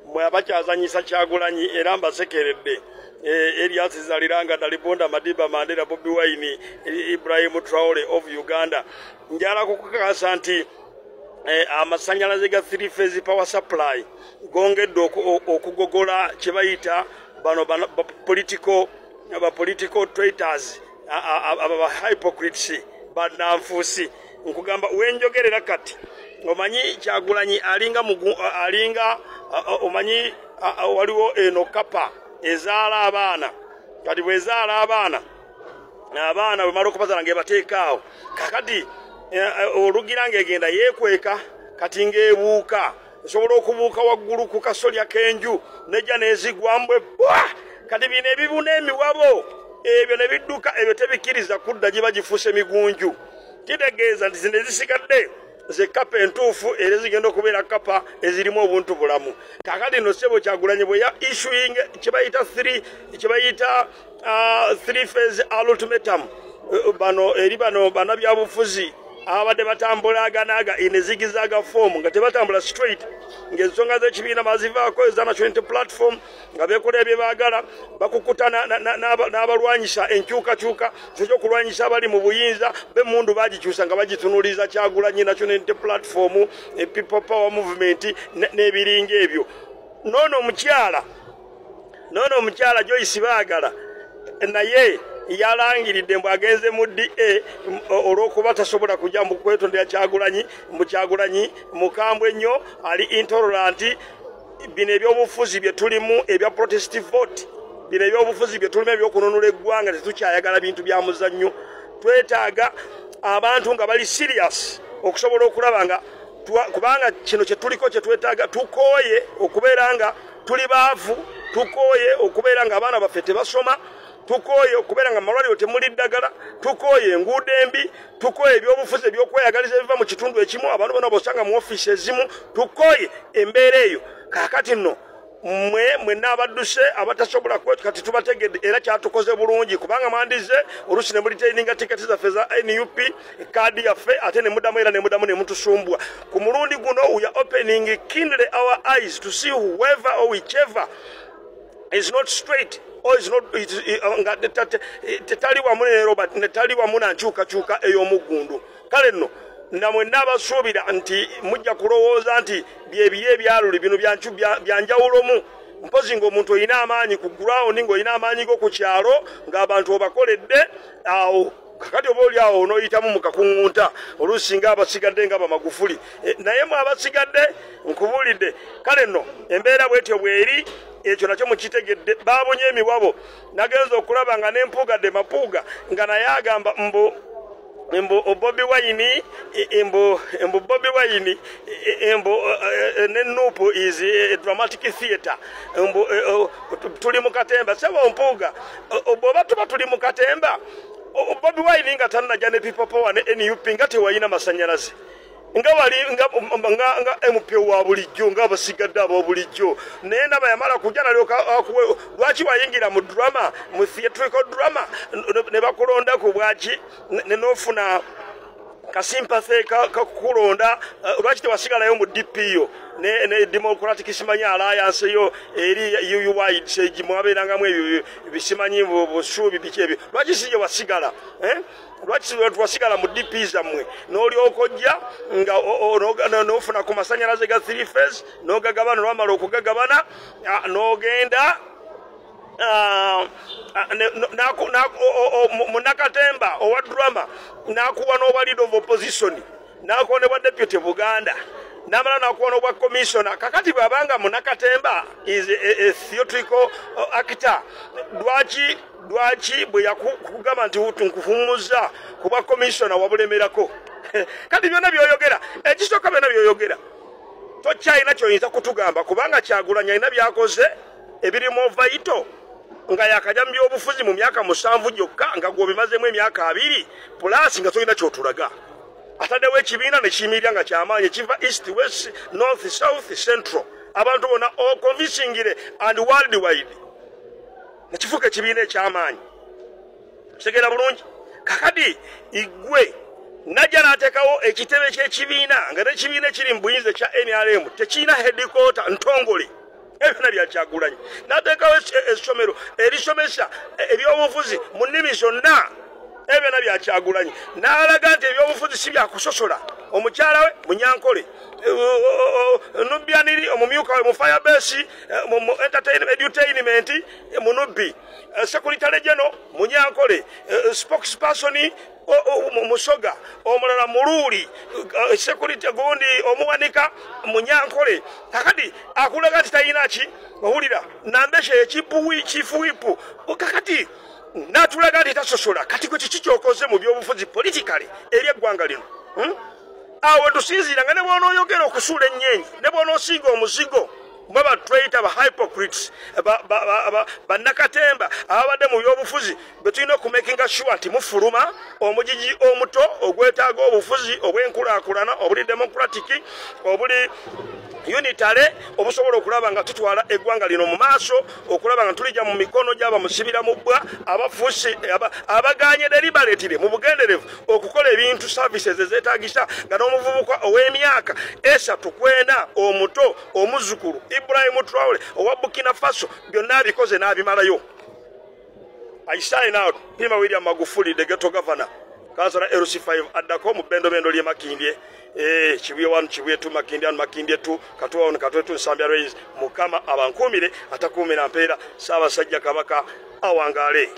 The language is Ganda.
Mwe abakyazanyisa Kyagulanyi era mbasekeredde. Elias Zaliranga, Dalibonda Madiba Mandela, Bobi Wine, Ibrahim Traore of Uganda. Njala kukakasa nti amasanyalaze ga 3 phase power supply gongedde okugogola kye bayita bano ba political traitors, aba hypocrites, bannanfuusi. Nkugamba wenjogerera kati, omanyi Kyagulanyi alinga, alinga omanyi waliwo eno kapa ezaala abaana. Kati bwezaala abaana, abaana bwemala okubazaala ngaebateekaawo, kakati olugira ng'egenda yeekweka. Kati ng'ebuuka, esobola okubuuka waggulu ku kasolya k'enju nejja n'ezigwambwe bwa. Kati bino ebibuna emiwabo ebyo ne bidduka, ebyo tebikkiriza kudda, giba gifuuse migunju. Kitegeeza nti zino ezisigadde ze kapa entuufu era ezigenda okubeera kapa ezirimu obuntu bulamu. Kakati no ssebo Kyagulanyi bwe ya issuing kye bayita three phase ultimatum bano eri bano bannabyabufuzi abadde batambula aganaga in zigzag form, nga tebatambula straight, ng'ensonga z'ekibiina bazivaako eza National Unity Platform, nga beekolera bye baagala, bakukuta n'abalwanyisa enkyukakyuka, kyo kyokulwanyisa abali mu buyinza. B'emmundu bagikyusa nga bagitunuliza Kyagulanyi, National Unity Platform, People Power Movement n'ebiringa ebyo. Noono omukyala Joyce Baagala naye yalangiridde mbu agenze mu DA olw'okuba tasobola kujja mu kwetondera Kyagulanyi. Mu Kyagulanyi mukambwe nnyo, ali intolerant. Bino ebyobufuzi bye tulimu ebya protest vote, bino ebyobufuzi bye tulimu ebyokununula eggwanga, tetukyayagala bintu bya muzannyo. Twetaaga abantu nga bali serious okusobola okulaba nga kubanga kino kyetuliko kyetwetaaga. Tukooye okubeera nga tuli baavu, tukooye okubeera nga abaana baffe tebasoma, tukooye okubeera nga malwaliro temuli ddagala, tukooye enguudo embi, tukooye ebyobufuzi ebyokweyagaliza ebiva mu kitundu ekimu, abantu bonna bosanga mu ofiisi ezimu. Tukooye embeera eyo. Kaakati nno mmwe mwenna abadduse abatasobola kwetu, kati tubategedde era kyatukoze bulungi, kubanga mwandize oluusi ne mulitaininga tiketi zaffe za NUP, kaadi yaffe, ate ne muddamu era ne muddamu ne mutusumbwa. Ku mulundi guno we are opening keenly our eyes to see whoever or whichever is not straight or is not nga tetali wamu ne Robert, netali wamu na nkyukakyuka ey'omuggundu. Kale nno namwenna abasuubira nti mujja kulowooza nti byebiri ebyaluli bino byanjawulomu, mpozi ng'omuntu olina amaanyi ku ground, ng'olina amaanyi go ku kyalo, ng'abantu obakoledde awo. Kakati oba oli awo onooyitamu mu kakuŋŋunta oluusi nga abasigadde nga Bamagufuli. Naye mwe abasigadde nkubuulidde. Kale nno embeera bwetyo bweri, ekyo nakyo mukitegedde. Baabunye emiwabo, nagenza okulaba nga nempuuga de mapuuga nga naye agamba mbu Bobi Wine, mbu Bobi Wine, mbu ne NUP is a dramatic theatre, mbu tuli mu katemba. Sebo Mpuuga, bw'oba tuba tuli mu katemba, Bobi Wine nga tannajja ne People Power ne NUP, nga tewalina masanyalaze, nga wali nga MP wa bulijjo, nga abasigadde ab'obulijjo, naye ndaba yamala kujja nalyoka akuwe. Lwaki wayingira mu drama, mu theatrical drama, ne bakulonda ku bwaki ne nofuna ka sympathy kakukulonda? Lwaki tewasigalayo mu DP yo ne Democratic simanyi Alliance yo eri UUI mwabeerangamu ebyo bisimanyi busuubi biki ebyo? Lwaki si gye wasigala, eh? Lwaki wasigala mu DP zammwe n'olyoka ojja nga n'ofuna ku masanyalaze ga three phase n'ogagabana? Olwamala okugagabana n'ogenda munakatemba owa drama, n'akuwa n'obwa leader of opposition, n'akuwa ne bwa deputy Buganda, n'amala n'akuwa n'obwa commissioner. Kakati bw'abanga munakatemba is a theatrical actor, lwaki bwe yakugamba nti nkuhumuza ku bwa commissioner wabulemerako? Kati byonna byoyogera, ekisooka byonna byoyogera tokyalina kyoyinza kutugamba, kubanga Kyagulanyi alina byakoze ebirimu vital nga yakajja mu byobufuzi mu myaka 7 gyokka, nga gw'obimazemu emyaka 20 plus, nga tolina kyotulaga. Ataddewo ekibiina nekiyimirira nga kyamaanyi, kiva east, west, north, south, central, abantu bonna oconvincingire and world wide, nekifuuka ekibiina ekyamaanyi. Kitegeera bulungi. Kakati igwe Najja n'ateekawo ekitebe ky'ekibiina, nga n'ekibiina ekiri mu buyinza ekya NRM tekirina headquarter ntongole, ebyona bya Kyagulanyi. N'ateekawo essomero erisomesa ebyobufuzi mu nnimi zonna, ebyona bya Kyagulanyi. N'alaga nti ebyobufuzi si byakusosola. Omukyala we Munyankole, Nubyaniri omumyuka we mu Firebase mu edutainment Munubbi, Secretary General Munyankole, spokesperson Musoga, omulala Muluuli, security gundi omuwanika Munyankole. Kakati akulaga nti talina ki, owulira nambeshe ekipuwi kifuwipu. Kakati n'atulaga nti tasosola. Kati gwe kiki kyokoze mu byobufuzi politically eri eggwanga lino? Awo tusinziira nga ne bw'onooyogera okusuula ennyenyi, ne bw'onoosiiga omuzigo, mwe ba traitor, ba hypocrites, bannakatemba ababadde mu byobufuzi bwe tulina okumakinga sure nti mufuluma omugigi omuto ogwetaaga obufuzi obw'enkulaakulana obuli democratic, obuli unitary, obusobola okulaba nga tutwala eggwanga lino mu maaso, okulaba nga tulijja mu mikono gy'abamusibira mu bbwa abafuuse abaganye deliberately mu bugenderevu okukola ebintu services ezeetagisa, nga n'omuvubuka ow'emyaka 3 ku 4 omuto, omuzzukulu Ibrahim Traore owa Burkina Faso, byonna abikoze n'abimalayo. I sign out. Pima William Magufuli, the ghetto governor, kansala LC5 addako mu bendobendo ly'e Makindye. Kibuye 1, Kibuye 2, Makindye 1, Makindye 2, Katwa 1, Katwa 2, Nsambya Rays. Mukama abankuumire, atakuumira mpeera. Ssaabasajja Kabaka awangaale.